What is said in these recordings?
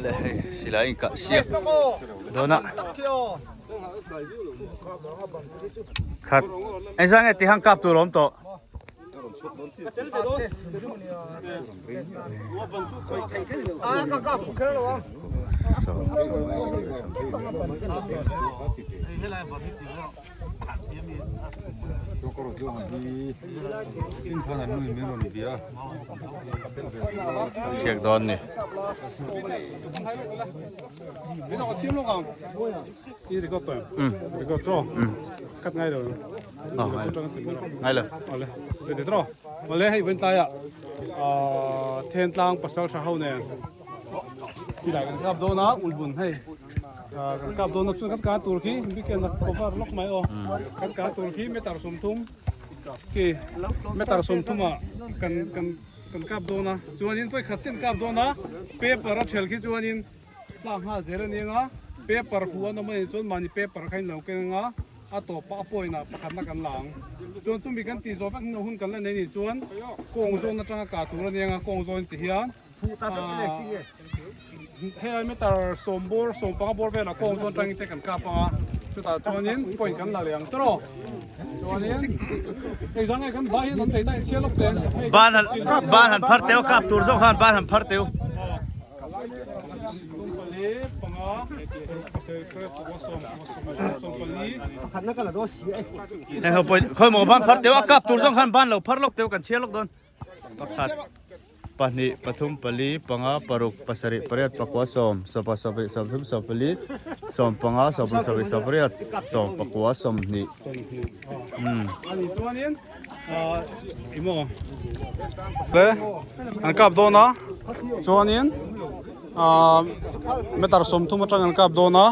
Le hei silai in kah siak dawn a khat engzah nge tihang kap tur a awm tawh. Hriak dawn ni. Ngai lo. Awle hei vawiin tlaiah Thentlang pasal tha ho nen silai kan kap dawn a ulbun hei kan kap dawn a chuan kan kah tur khi weekend a cover lawk mai aw kan kah tur khi meter 30 khi meter 30 ah kan kan kan kap dawn a chuanin vawi khat chen kap dawn a paper a ṭhel khi chuanin tlang nghal zel a ni ang a paper huh an awm a nih chuan mahni paper kha in lo keng ang a a tawp ah a point ah pakhatna kan la ang chuan chumi kan tih zawh vek hnu hun kan la nei nih chuan kawng zawn atanga kah tur a ni ang a kawng zawn ti hian hei ai meter 10 bawr 15 bawr velah kawng zawn atangin te kan kap ang a chutah chuanin point kan la leh ang tawh chuanin hei zang nge kan vai hian an bei ta inchhiar lawk teh Ban han ban han phar teu kap tur zawk khan ban han phar teu. Hei ho pawh khawi maw ban phar teu a kap tur zawng khan ban lo phar lawk teu kan chhiar lawk dawn. Pakhat pahnih pathum pali panga paruk pasarih pariat pakua sawm sawpa sawpahnih sawmthum sawmpali sawmpanga sawmpum sawpahnih sawpariat sawmpakua sawmhnih. Umm. Emaw te an kap dawn a chuanin ahh meter 30 atang an kap dawn a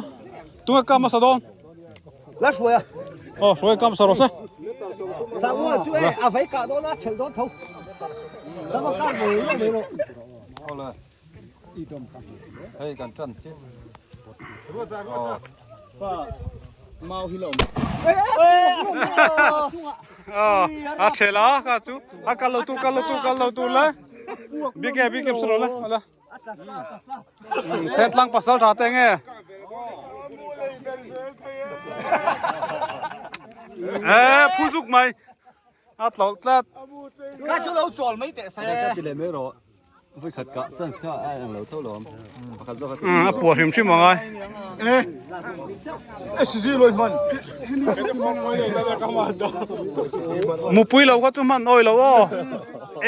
tunge kap hmasa dawn la hruai a aw hruai kap hmasa rawh se sangua chu e a vai kah dawn a thelh dawn tho sangua kap mai mai rawh Hei kan tan che. A thel a kha chu a kal lo tur kal lo tur kal lo tur le bike bike sawr le ala then tlang pasal tha te nge e phuzuk mai a tlawlh tlat Ka chu lo chawl mai teh se. Ka ti leh mai rawh. Voi khat ka chance kha a ang lo tho lawm. Pakhat zawk a ti. A puah hrim hrim ang ai. SG loi hman. Mupui lo kha chu hman awi lo aw.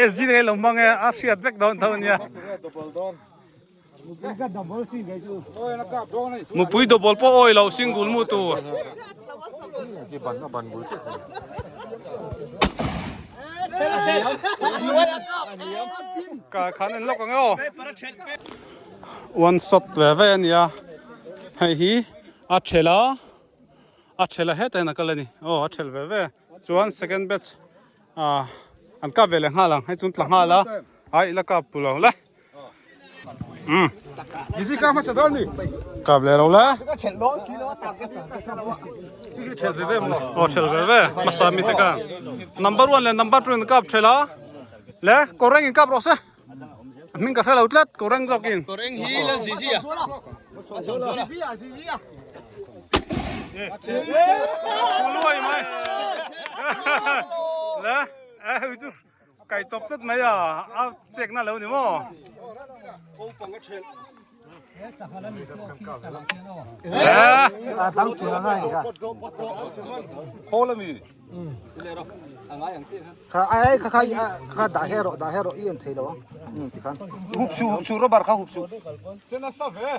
SG te lo hmang e a hriat vek dawn tho ania. Mupui double pawh awi lo single mu tur. Ka khan en lawk ang e aw. One shot ve ve a nia. Hei hi a ṭhel a, a ṭhel a hetah hian a kal a ni. Aw a ṭhel ve ve. Chuan second batch ah an kap ve leh nghal ang. Hei chu an tla nghal a. Ai la kap pu lo le. Um. Kap leh lo le. Aw ṭhel ve ve. Hmasa mi te khan. Number 1 leh number 2 in kap ṭhel a. Le kawreng in kap rawh se. Hming ka hre lo tlat kawreng zawk in. Kawreng hi lal zi zi a. Luai mai. Le e hui chu kai chawp tlat mai a a chek na lo ni maw. A dang chu na ngai ni ka. Kha ai kha kha kha dah he rawh dah he rawh i en thei lo ang. Um ti khan. Hup su hup su rubber kha hup su. Chena sa ve.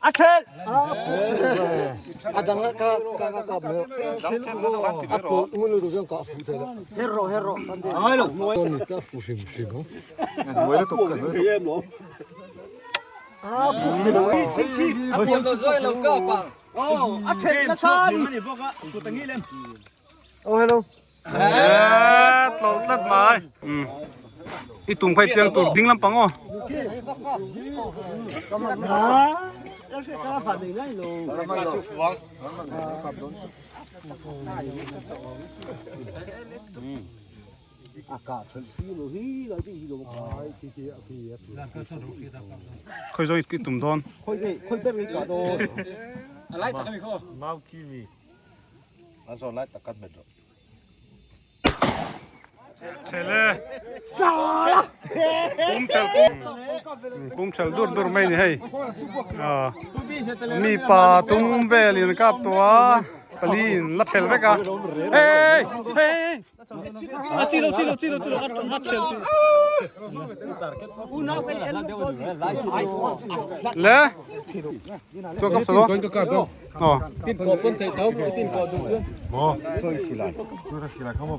A thel. A dang ka ka ka kap me. A pu unu du jong ka fu thei lo. Her ro her ro. Ai lo. Ni ka fu hrim hrim ho. Nuai lutuk ka nuai lutuk. A pu hrim. A puan lo zoi lo kap ang. Oh, a thel na sa ni. Oh hello. Eh, tlawlh tlat mai. Um. I tum khai chiang tur ding lampang aw. Khawi zawng i tum dawn. Thele. Pum thel pum thel dur dur mai ni hei. Mi pa tum velin kap tua pali in la thel vek a. Hey hey. A chi lo chi lo chi lo chi lo a thel ti. Le. Chuan kap salo. Ờ. Tin ko pon thei tho, tin ko dum chuan. Mo. Khoi silai. Tu ra silai không?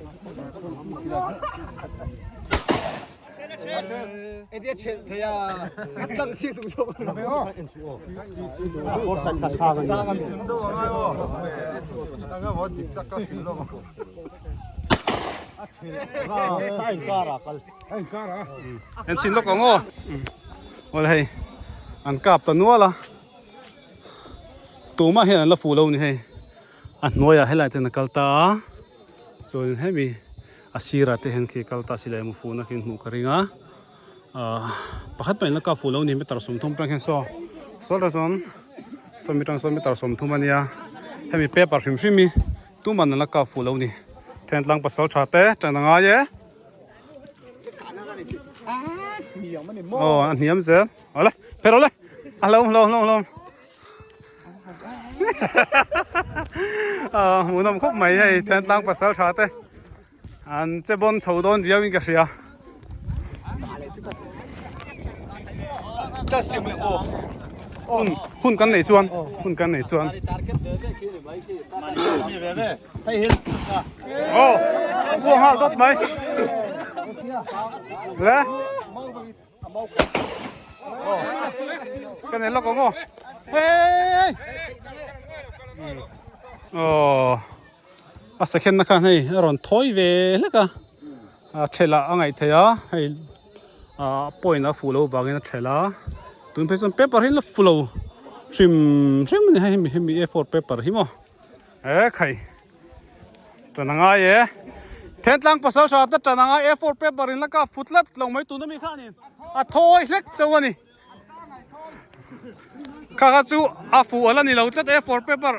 En chin lawk ang aw. Awle hei an kap ta nual a. Tumah hian an la fuh lo ni hei a hnuaiah helai te hian a kal ta a chuanin hemi a sirah te hian khi kal ta silai mu fuhna khi hmuh ka ring a ahh pakhat pawh in la kap fuh lo ni meter 30 atang hian saw saw lah chuan sawmi atang sawn meter 30 a nia hemi paper hrim hrim hi tumah an la kap fuh lo ni thentlang pasal tha te tan a ngai e. Aw a hniam zel awle pher awle a hlauhawm hlauhawm hlauhawm ah hmuhnawm khawp mai hei Thentlang pasal tha te an che bawn chho dawn riau in ka hria. Hun hun kan nei chuan hun kan nei chuan. Aw buang nghal dawt mai le ka nei lawk ang aw hei aw a second na khan hei a rawn thawi ve hlek a a thelah a ngaih theih a hei ah point a fuh loh vangin a thelh a tun phei chuan paper hi la fu lo hrim hrim a ni hei hemi a four paper hi maw. E khai tan angai e Thentlang pasal tha te tan angai A4 paper in la ka fut tlat lo mai tuna mi khanin a thawi hlek chauh a ni kha kha chu a fuh ala ni lo tlat A4 paper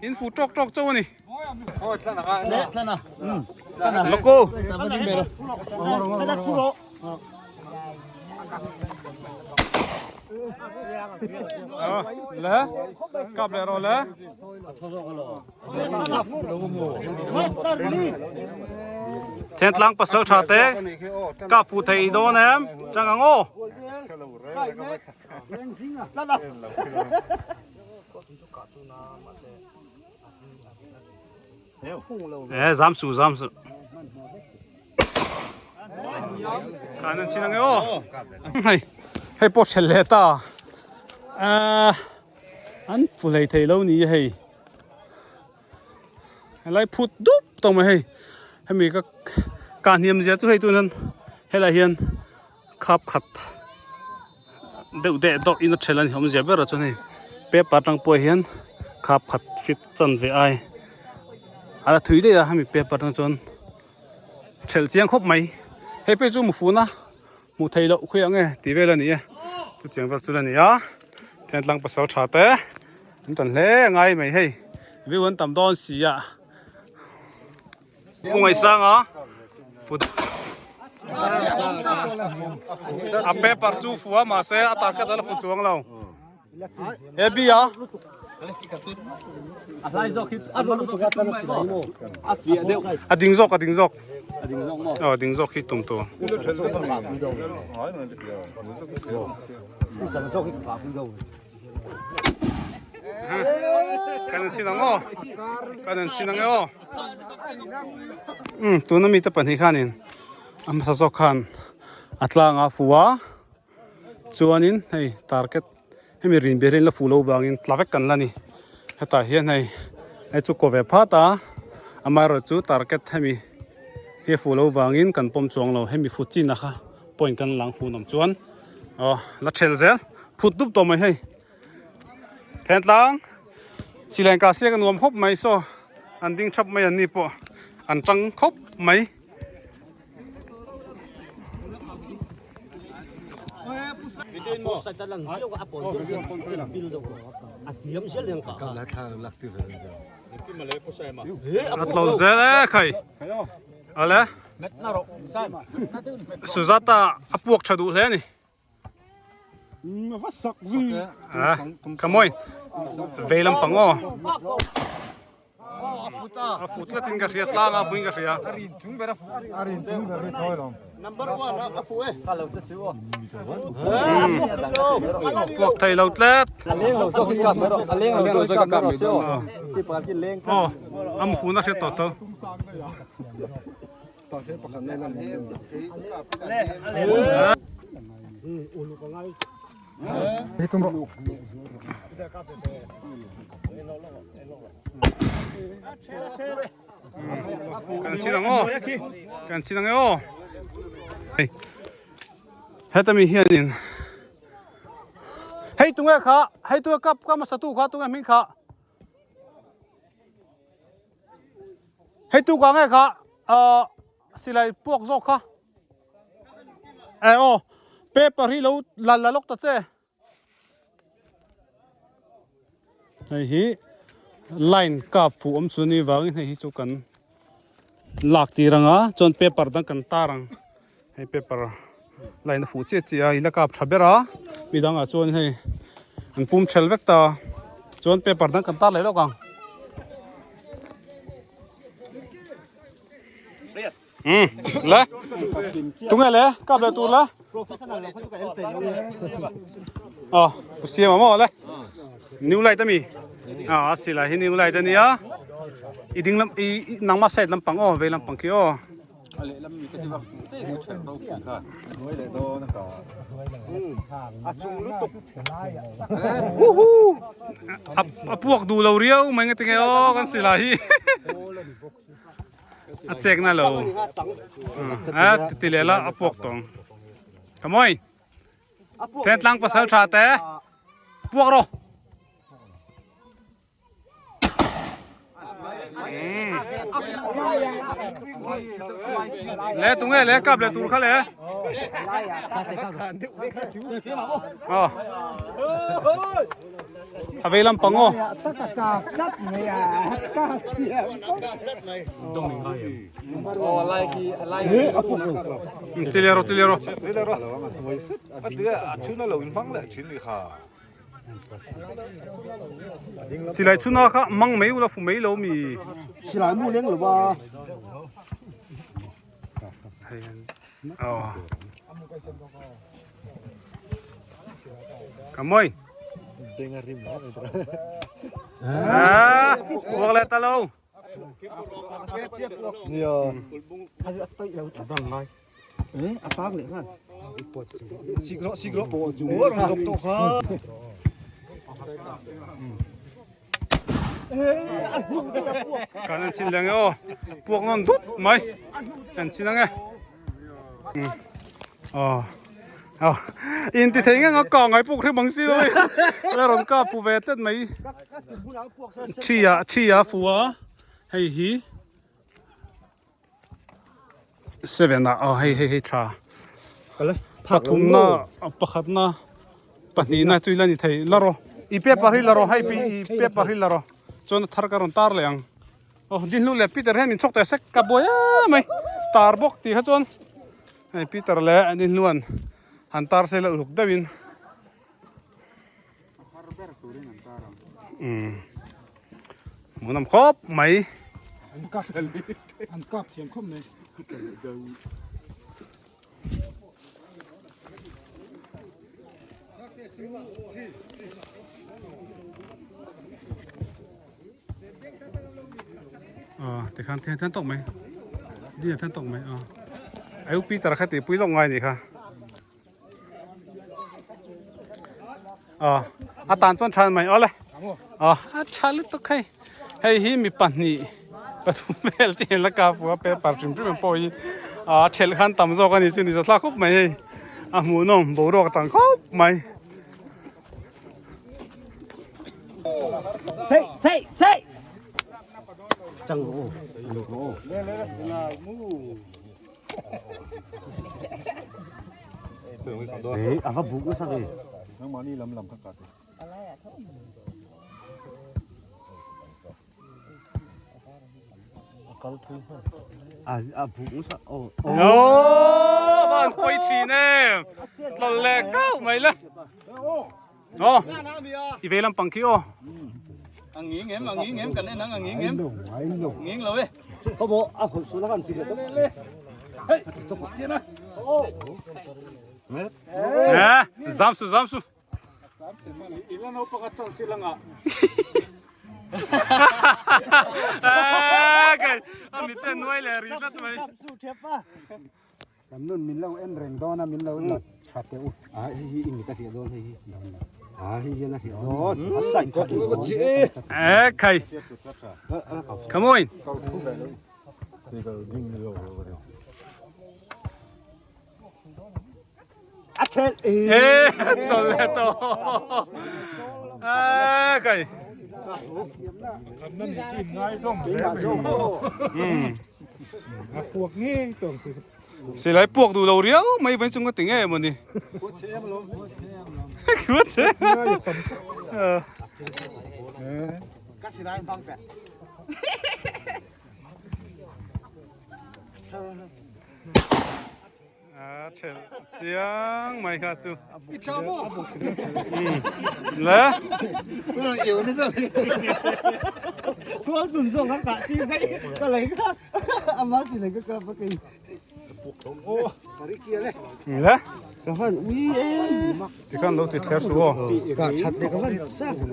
in fuh tawk tawk chauh a ni Loko Le kap leh rawh le. Thentlang pasal tha te kap fuh thei dawn em chang ang aw. E zam su zam su. Kan an chin ang e aw. Hei hei pawh ṭhelh leh ta. Ah an fu hlei thei lo ni hei. Helai phut dup tawh mai hei. Hemi ka kah hniam zia chu hei tun helai hian khap khat deuh deh dawh in a ṭhelh a ni awmzia ber ah chuan hei paper atang pawh hian khap khat fit chan ve ai a la thui daih a hemi paper atang chuan ṭhelh chiang khawp mai hei phei chu mufuna hmuh theih loh khawi ang e tih vel a ni e chutiang vel chu a ni a thentlang pasal tha te an tan hle a ngai mai hei view an tam dawn si a. Pu Ngaisanga fut a paper chu fu a mahse a target a la fu chuang lo he bi a a ding zawk a ding zawk a ding zawk hi tum tur Kan an chin ang aw kan an chin ang e aw um tuna mite pahnih khanin a hmasa zawk khan a tlang a fu a chuanin hei target hemi rin ber hi an la fuh loh vangin tla vek kan la ni hetah hian hei hei chu kaw ve phat a amaherawhchu target hemi hi a fuh loh vangin kan pawm chuang lo hemi fu chin a kha point kan lang fuh nawm chuan. Aw la ṭhel zel phut dup tawh mai hei Thentlang silai ka siak a nuam khawp mai saw an ding thap mai an ni pawh an tang khawp mai. A tlo zel e khai ale Sujata a puak tha duh hle a ni. Come on vei lampang aw a fu tlat in ka hria tlang a fuin ka hria puak thei lo tlat aw a mu fu na hriat tawh tho Kan chin ang aw kan chin ang e aw heta mi hianin hei tunge kha hei tunge kap ka hmasa tu kha tunge hming kha Hei tu ka nge kha silai puak zawk kha e aw paper hi lo la la lawk ta che hei hi line kap fuh awm chu ni vangin hei hi chu kan lak tir anga chuan paper dang kan tar ang hei paper line a fuh chiah chiah a i la kap tha ber a midangah chuan hei an pum ṭhel vek ta chuan paper dang kan tar leh lawk ang um le tunge le kap leh tur la aw pu siam a maw le new light ami a silai hi new light ania i ding lam i nangma side lampang aw vei lampang khi aw A lehlam mi te hi va fuh te hi ṭhelh ropui kha. Hnuai leh dawn a ka. A chung lutuk. A puak duh lo riau mai nge tinge aw kan silai hi. A chek na lo. A ti leh la a puak tawng. Come on. Thentlang pasal tha te. Puak rawh. Le tunge le kap le tur kha le. Ờ. A vei lam pang aw. Ti le ro ti le ro. A thun a lo in hmang leh thin ni kha. Silai chhuna kha mang mai ula fu mai lo mi. Silai mu leng lo ba. Aw. Kamoi. Ah, buak le ta lo. Kan an chin leng e aw puak nawn dup mai kan chin ang e aw aw in ti thei nge nga ka ngai puk hre bang si lo la rawn ka pu ve tlat mai thi ah thi ah fu a hei hi 7 ah aw hei hei hei tha pathum na pakhat na pahnih na chu ila ni thei la rawh i paper hi la rawh hei pi i paper hi la rawh chuan a thar ka rawn tar leh ang aw dinhnu leh Peter hian min chhawk teh sek ka buai em mai tar bawk tih kha chuan hei Peter leh dinhnuan han tar se la uluk deuhin umm hmuhnawm khawp mai. An kap thiam khawp mai. Tikhan thian thian tawk mai ding thian tawk mai a u Peter kha tihpui lawk ngai a nih kha a tan chuan tha mai awle a tha lutuk hei hei hi mi pahnih pathum vel chi la ka pua paper hrim hrim ang pawh hi a thelh khan tam zawk a ni chu ni zawthlak khawp mai hei a hmuhnawm boruak a tang khawp mai. Ei a va buk nasa ve. Nangmahni lam lam kha kah teh. A kal thui hman. A a buk nasa aw. Aww van pawi thin em. Tlawlh leh kau mai le. Aw i vei lampang khi aw. A nging em a nging em kan en ang a nging em. Nging lo e. Khaw bawh a hawlh chhuah la kan ti leh tawp. Hey. Eh zam su zam su. Kan nun min lo en reng dawn a min lo la tha teh u. A hei hi i mit a hriah dawn hei hi. A hei hian a hriah dawn. A sain khat i dawn. Eh khai. Come on. A ṭhelh e chawlh leh tawh a kai silai puak duh lo riau mai vain chung ka ti nge mawni khuat che ka silai hmang teh A thelh chiang mai kha chu. Le. Le. Tikhan lo ti thler su aw.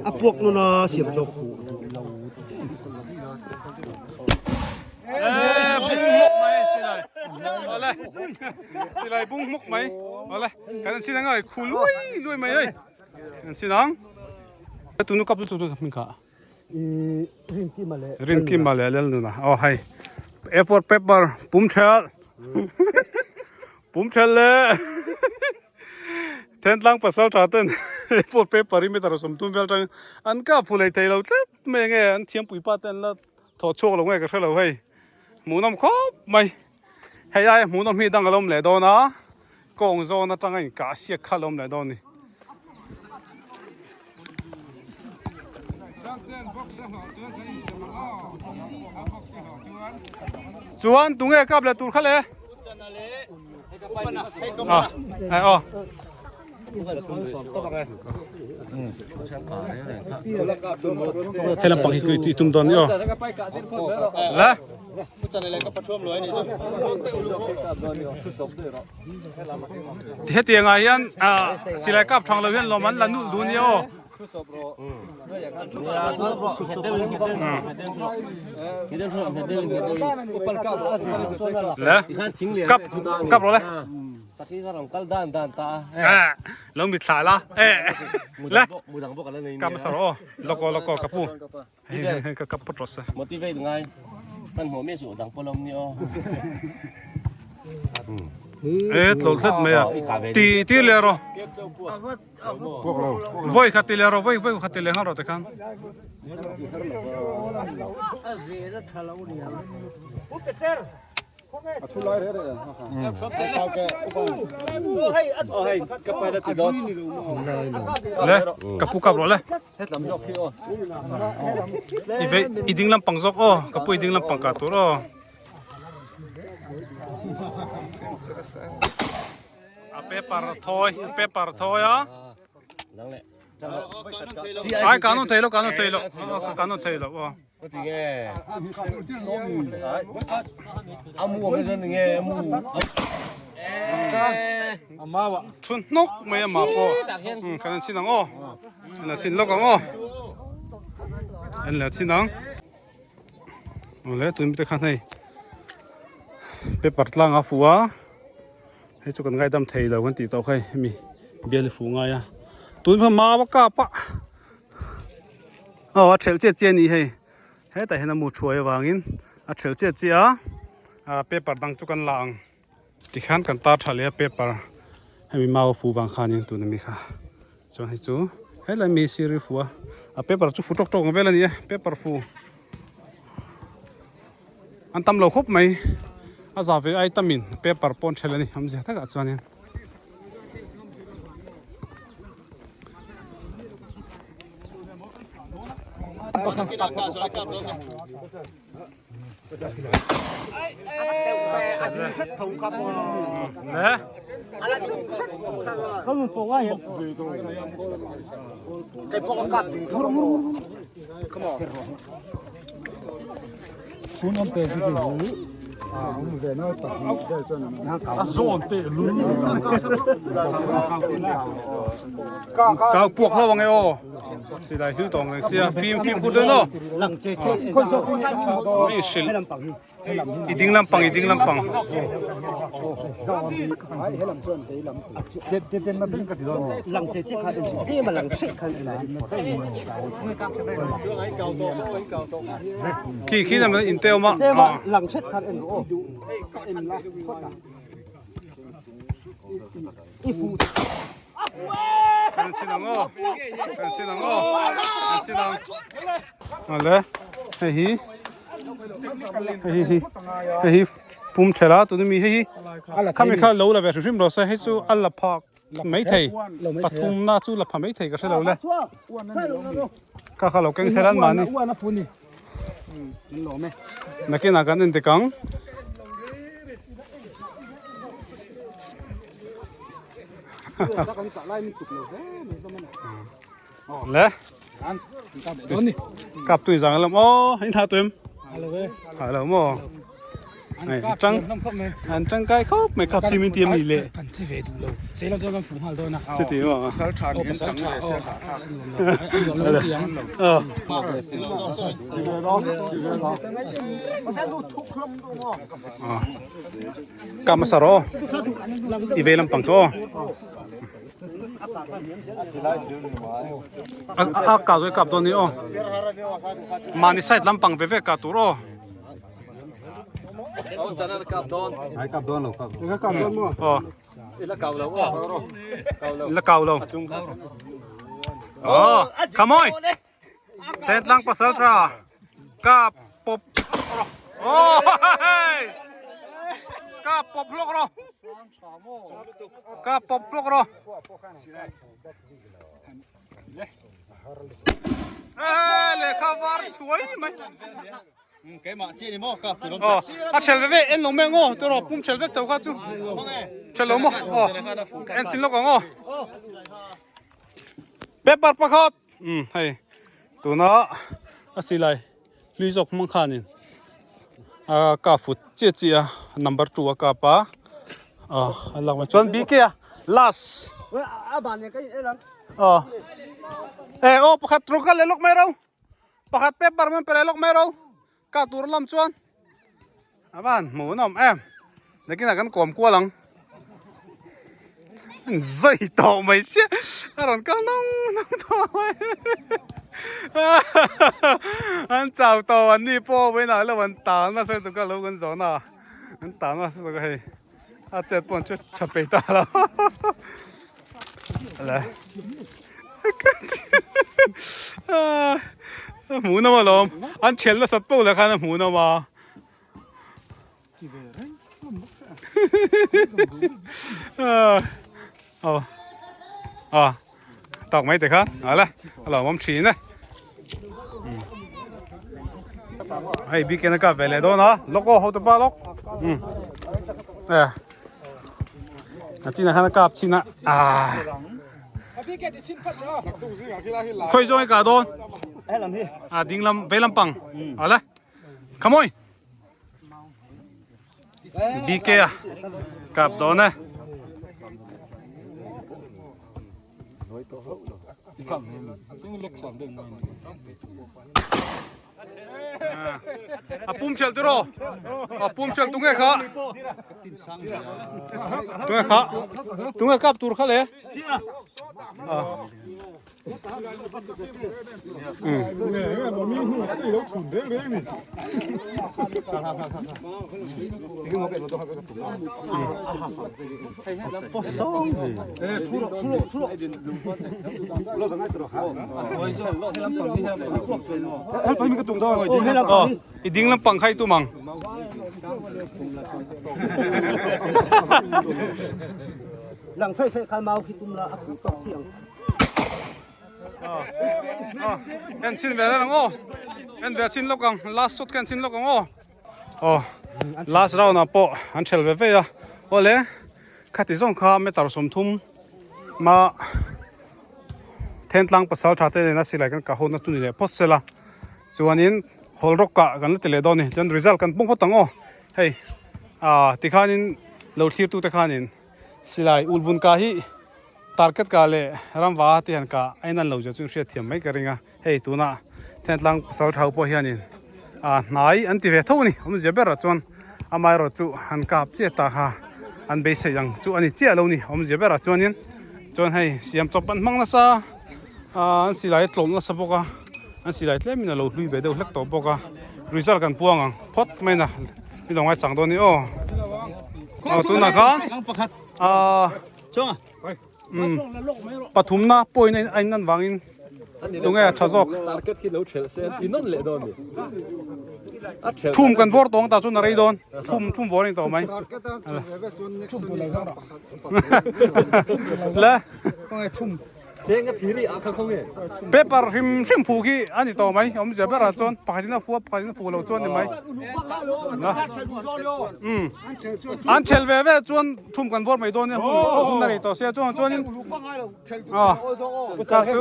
A puak nuna siam chawk. Silai bung hmuk mai awle kan an chin anga khu lui lui mai ei an chin ang tunu kap tu tu hming kha rin kim male lel nuna aw hei A4 paper pum thel pum thel le Thentlang pasal tha ten A4 paper hi meter 30 vel tang an ka phulei thei lo tlat mai nge an thiam pui pa te an la Thaw chhuak lo nge ka hre lo hei hmuhnawm khawp mai hei ai hmuhnawm hi dang a lo awm leh dawn a kawng zawn atanga inkah siak kha a lo awm leh dawn a ni. Chuan tunge kap leh tur kha le? Ah, ai aw. He lampang hi i tum dawn ni aw. La. Hetiang ah hian silai kap thang lo hian lawm an la nulh duh nia aw. Le. Kap kap rawh le. Sakhi kha rawn kal dan dan ta a. Lo mit thla la. Le. Ka hmasa rawh aw. Lawk aw lawk aw ka pu. Hei ka kap pawt rawh se. Motivate ngai. Hman hmuh miah suh dang pawh lawm ni aw. E tlawlh hlet mai a. Ti ti leh rawh. Vawi khat ti leh rawh vawi vawi khat ti leh nghal rawh tikhan. Le ka pu kap rawh le i vei i ding lampang zawk aw ka pu i ding lampang kah tur aw a paper thawi paper thawi a ai kan on thei lo kan on thei lo kan on thei lo aw Có gì nghe? A mua cái dân nghe mu. Thun hnawk mai a mah pawh kan an chin ang aw an la chin lawk ang aw an la chin ang awle tun mite khan hei paper tlang a fuh a hei chu kan ngaidam thei lo kan tih tawh kha hei hemi bial hi fuh ngai a tun kha mau a kap a. Aw a thelh chiah chiah a ni hei hetah hian a mu thuai avangin a thelh chiah chiah a ah paper dang chu kan la ang tikhian kan tar tha leh a paper hemi mau a fu vang khanin tuna mi kha chuan hei chu helai mi sir hi fu a a paper chu fu tawk tawk ang vel a ni e paper fu an tam lo khawp mai a za ve ai tamin paper pawh an thelh a ni awmzia takah chuanin. Kau puak lo ang e aw. Silai hil tawng reng sia fim fim put dawn aw. Mi hrilh i ding lampang i ding lampang. Khi khi lam in te awm a. Kan chin ang aw kan chin ang aw kan chin ang ale hei hi hei hi hei hi pum thela tuna mi hei hi khami kha lo la ve hrim hrim rawh se hei chu a la phak mai thei pathum na chu la pha mai thei ka hre lo le kha kha lo keng ser an mahni nakinah kan endik ang. Le kap tui zang lam o in tha tuim halo mo tang an tangkai khop mai kap chi min tiam ni le kan che ve du lo che lo chuan kan fu nghal dawn a si ti mo sal tha ni an chang le se sa tha Kam a sar aw i ve lampang kha aw a kah zawih kap dawn a ni aw mahni side lampang ve ve kah tur aw la kau lo aw come on Thentlang pasal tha kap pawp rawh aw hei kap pawp hlawk rawh kap pawp hlawk rawh e lehkha var chhuai mai Keimah chi ni maw kap tur aw a ṭhel ve ve en lo mai ang aw tawh rawh pum ṭhel vek tho kha chu ṭhel lo maw aw en chhin lawk ang aw paper pakhat um hei tuna a silai hlui zawk hmang khanin a kap fut chiah chiah a number 2 a kap a a lak mai chuan bk a last aw e aw pakhat rawng kal leh lawk mai ro pakhat paper man pe leh lawk mai ro ka tur lam chuan a van hmuh nawm em nakinah kan kawm kual ang an zai tawh mai sia a rawn kal nawng nawng tawh mai an chau tawh an ni pawh vawiinah lo an tal nasa lutuk a lo kan zawn a an tal nasa lutuk a hei a chet pawh an che tha peih ta lo le a hmuh nawm alawm an thian nasat poh leh khan a hmuh nawm a aw a tawk mai te khan a la a lawmawm thin e hei biken a kap ve leh dawn a lawk aw hotu pa lawk e a chinah khan a kap chin a ah khawi zawng i kah dawn a ding lam vei lampang a la come on BK a kap dawn e A pum ṭhelh tiraw? A pum ṭhelh tunge kha? Tunge kha? Tunge kap tur kha le? I ding lampang kha i tum ang. Lang fei fei khan mau khi tum la a fu tawk chi ang. En chin ve reng aw en ve chin lawk ang last shot kha en chin lawk ang aw aw last round ah pawh an ṭhel ve ve a awle khati zawng kha meter 30 ma Thentlang pasal tha te nena silai kan kah hona chu ni leh phawt sela chuanin hawl rawk kah kan la ti leh dawn a ni chuan result kan pawng phawt ang aw hei ah tikhanin lo thlir tute khanin silai ulbun kah hi target kah leh ramva te hian kah a inan lo zia chu hriat thiam mai ka ring a hei tunah Thentlang pasal tha ho pawh hianin ah hnai an ti ve tho a ni awmzia berah chuan amaherawh chu han kap chiah ta kha an beisei ang chu a ni chiah lo a ni awmzia berah chuanin chuan hei siam chawp an hmang nasa ah an silai a tlawm nasa bawk a an silai tlemin a lo hlui ve deuh hlek tawh bawk a result kan puang ang phawt mai na mi lo ngai chang dawn a ni aw aw tunah khan ah Pathumna point a in an vangin tunge a tha zawk. Target khi lo thelh se an ti nawn leh dawn ni. A thelh. Thum kan vawr tawng ta chuan a rei dawn. Thum thum vawr a ni tawh mai. Le. Cheng a thiri a kha khawnge. Paper hrim hrim fu khi a ni tawh mai. Awmzia berah chuan pakhatin a fu a pakhatin a fu lo chuan ni mai. An thelh ve ve chuan Thum kan vawr mai dawn nia hun hun a rei tawh sia chuan chuanin ah ka chu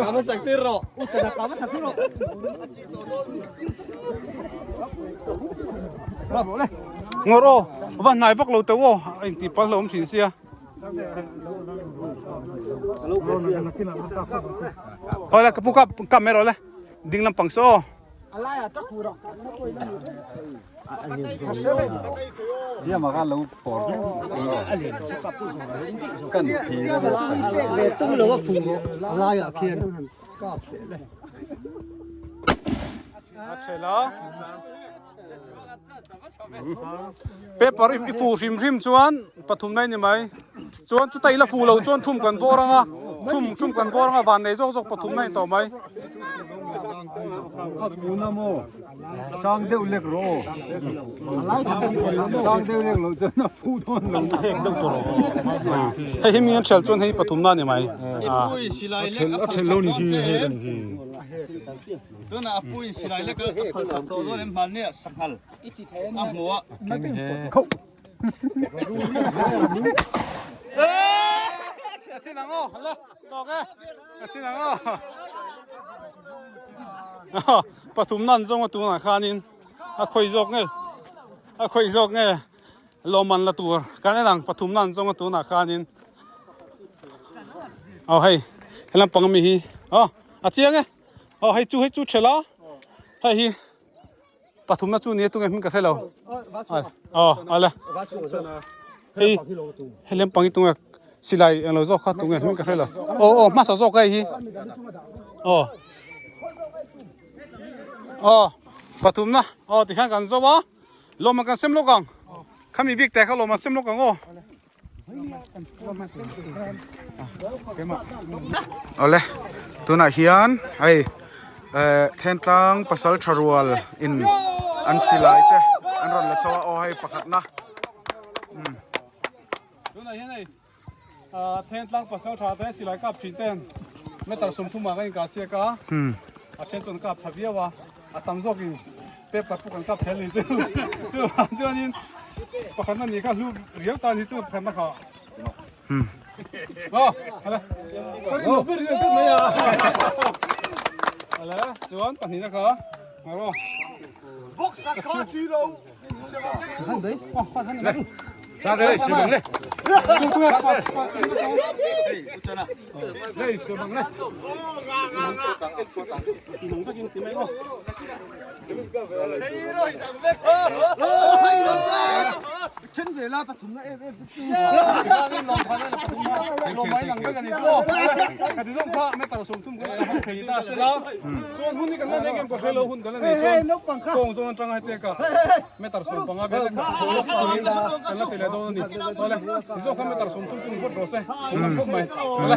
ngawr aw va hnai vak lo teuh aw a inti pal hlauhawm thin sia awle ka pu kap kap mai rawh le ding lampang saw aw. Siama kha lo pawr kan phir a Ve tum lo a fu rawh a laiah khian kap leh le. A thela paper i fu hrim hrim chuan pathum na ni mai chuan chuta ila fu lo chuan thum kan vawr anga thum thum kan vawr anga van nei zawk zawk pathum na ni tawh mai. Tuna maw sang deuh lek rawh sang deuh lek lo chuan a fu dawn lo Hei hi mi an ṭhel chuan hei pathum na ni mai. A ṭhel lo ni hi hei kan hi. Tuna a pui silai lek a phal tawh dawn em hmanni ah sanghal a hmu a. A chin ang aw, la tawk e. A chin ang aw. Pathum nan zawng a tunah khanin a khawi zawk nge a khawi zawk nge lawmman la tur kan en ang pathum nan zawng a tunah khanin aw hei helam pang ami hi aw a chiang e aw hei chu hei chu thela hei hi Pathumna chu nia tunge hming ka hre lo. Aw ala. Hei hei lempang hi tunge silai englo zawk kha tunge hming ka hre lo. Aw aw hmasa zawk hei hi. Aw. Aw pathumna aw tikhan kan zo a lawmman kan sem lawk ang. Khami bik te kha lawmman sem lawk ang aw. Awle tunah hian hei eh Thentlang pasal tha rual in an silai te an rawn la chho a aw hei pakhatna umm. Tunah hian hei ah Thentlang pasal tha te silai kap thin ten meter 30 ah ka inkah siak a a then chuan kap tha viau a. A tam zawkin paper pawh kan kap thei a ni chu chuvang chuanin pakhatna ni kha hlu riau tan hi chu pakhatna kha aw hala ka rin loh ber hi an mai a hala chuan pahnihna kha ngaro box a kha chi lo Sa le si bang le tu tu pa pa Hei si bang le Nung takin ti mai o Chen ve la pathum na em em chu. Lo mai nang vek ani chu. Ka ti zawng kha me tar sawm thum kan hmang thei ta se la. Chuan hun hi kan la nei ngem ka hre lo hun kan la nei chuan kawng zawn atanga heti ka meter 15 vel ka kan la ti leh dawn a ni. Awle ti zawng kha meter 30 chu ni phawt rawh se. Hun ang khawp mai. Awle.